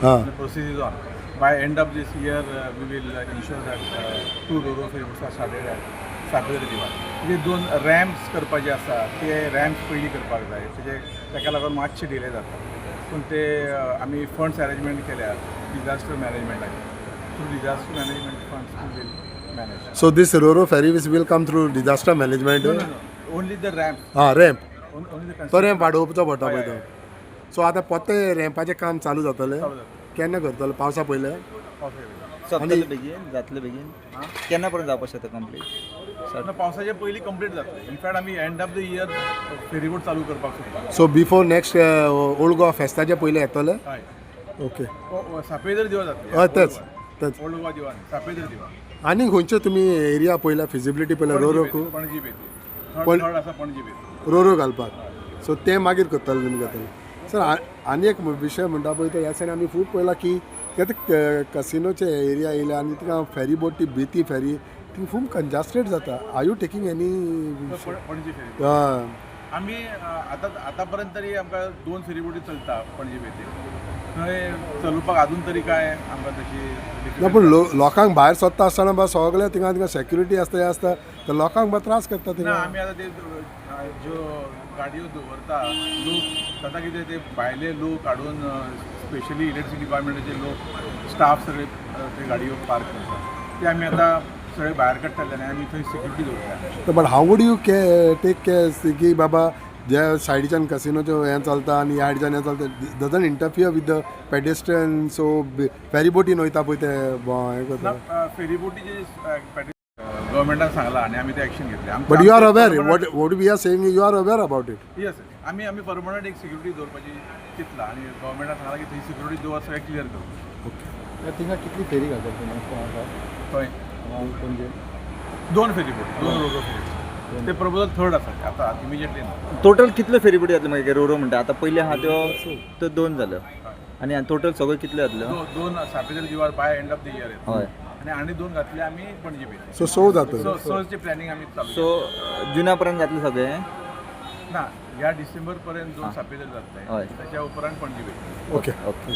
हां. Process is on. By end of this year we will ensure that two ro-ro ferry are started at Sapedo Divar. म्हणजे दोन रॅम्प्स करपाचे आसा, ते रॅम्प्स पयलीं करपाक जाय. तेजे ताका लागून मातशे डिले जाता, पूण ते आमी फंड्स अरेंजमेंट केल्या disaster मॅनेजमेंटाचे. Through disaster management funds we will manage. So this ro-ro ferry will come through disaster management? Only the ramp. हां, रॅम्प. ओनली the तो रॅम्प वाडोवचो पडटा हय, पळय तो. सो आतां परते रॅम्पाचें काम चालू जातलें? चालू जातलें. केन्ना करतले? पावसा पयलें? सोंपतलें बेगीन, जातलें बेगीन? केन्ना पर्यंत जावपाक शकता कंप्लीट? ना, पावसाच्या पयलीं कंप्लीट जातलें. इनफॅक्ट आमी end of the year ferryboat चालू करपाक सोदता. So before next Old Goa फेस्ताच्या पयलें येतलें? हय. ओके. सापेदर दिवा जातलें. हय, तेच तेच. ओल्ड गोवा दिवा न्ही, सापेदर दिवा. आनी खंयचे तुमी एरिया पयल्या, फिजिबिलिटी पयल्या रो रो? पणजी बेती थर्ड, थर्ड आसा पणजी बेती. रो रो घालपाक. सो ते मागीर करतले तुमी, करतले. सर, आनी एक विशय म्हणटा पळय तो, ह्या सायडीन आमी खूब पळयला की ते कसिनोचे एरिया येयले आनी तिका फेरी बोट, ती बेती फेरी ती खूब कंजास्टेड जाता. Are you taking any Panaji ferry? हय. आमी आतां आतां पर्यंत तरी आमकां दोन फेरीबोटी चलता पणजी बेती. थंय चलोवपाक अजून तरी काय आमकां तशी ना. difficult. पूण लोकांक भायर सोदता आसतना बा सगळे थिंगा थिंगा सेक्युरिटी आसता, हें आसता, तर लोकांक बा त्रास करता ना. थिंगा. आमी आतां ते ज्यो गाडयो दवरता लोक, जाता कितें, ते भायले लोक हाडून, स्पेशली इलेक्ट्रिसिटी डिपार्टमेंटाचे लोक, स्टाफ सगळे ते गाडयो पार्क करता. ते आमी आतां सगळे भायर काडटले आनी आमी थंय सिक्युरिटी दवरता. But how would you take care की बाबा ज्या सायडीच्यान कसिनोचो हें चलता आनी ह्या सायडीच्यान हें चलता, doesn't interfere with the pedestrian? So ferry बोटीन वयता पळय ते हें ना. करता. फेरीबोटीचे गव्हर्मेंटान सांगलां आनी आमी ते एक्शन घेतले. But you are aware what we are saying? You are aware about it? Yes, आमी आमी परमनंट एक सिक्युरिटी दवरपाची चिंतला आनी गव्हर्मेंटान सांगलां की थंय सिक्युरिटी दवर, सगळें क्लियर कर. ओके. थिंगा कितली फेरी घालतात तुमी? थंय पणजे. दोन फेरीबोट, दोन रो रो फेरी. ते प्रपोजल थर्ड आसा आतां, इमिजिएटली ना. टोटल कितल्यो फेरी बोटी जातल्यो मागीर रो रो म्हणटा? आतां पयले आहा त्यो, त्यो दोन जाल्यो आनी टोटल सगळ्यो कितल्यो जातल्यो? दोन सापेदर दिवार by end of the year. हय. आनी आनी दोन घातले आमी पणजे बेती. सो सो जातले. सो सची प्लॅनिंग आमी चालू. सो जुना पर्यंत जातलें सगळें? ना, ह्या डिसेंबर पर्यंत दोन सापेदर जातले. हय. त्याच्या उपरांत पणजी बेती. ओके. ओके.